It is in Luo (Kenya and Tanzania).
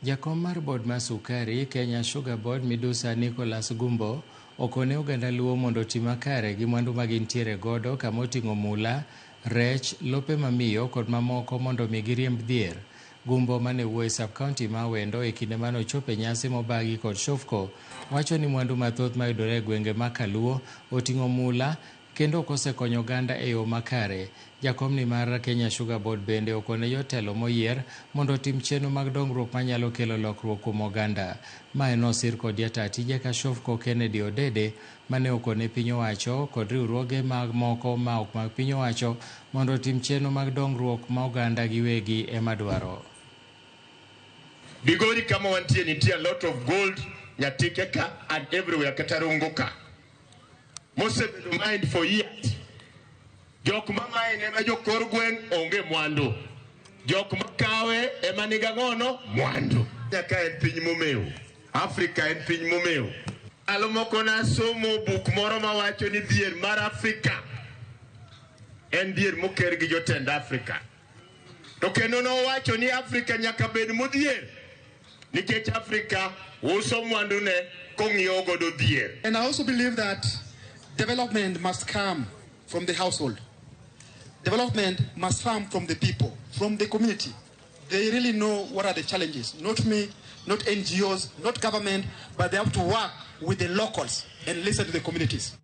Jakom mar bod mar sukari Kenya Sugar Board Midusa Nicholas Gumbo okone oganda Luo mondo oti makare gi mwandu magintiere godo kama oting'o mula, rech, lope mamiyo kod mamoko mondo mi giriemb dhier. Gumbo mane wuoyo e sub-county ma Awendo e kinde mane ochopo e nyasi mobagi kod Shofco wacho ni mwandu mathoth mayudore e gwenge ma Kaluo oting'o mula kendo ok osekonyo oganda e yo makare. Jakomni mar Kenya Sugar Board bende okone jotelo moyier mondo otim chenro mag dongruok manyalo kelo lokruok kuom oganda. Mae nosir kod jataa tije ka Shofco Kennedy Odede mane okone piny owacho kod riwruoge mag moko ma ok mag piny owacho mondo otim chenro mag dongruok ma oganda giwegi ema dwaro. Migori kama wantie nitie a lot of gold Nyatike ka and everywhere kata Rongo ka. Mosebedo mined for years. Jok ma mine ema jokor gweng' onge mwandu. Jok makawe ema niga ng'ono mwandu. Nyaka en piny momew. Afrika en piny momew. Ndalo moko nasomo buk moro mawacho ni dhier mar Afrika en dhier moker gi jotend Afrika. To kendo nowacho ni Afrika nyaka bed modhier nikech Afrika uso mwandune kong'iewo godo dhier. And I also believe that development must come from the household. Development must come from the people, from the community. They really know what are the challenges. Not me, not NGOs, not government, but they have to work with the locals and listen to the communities.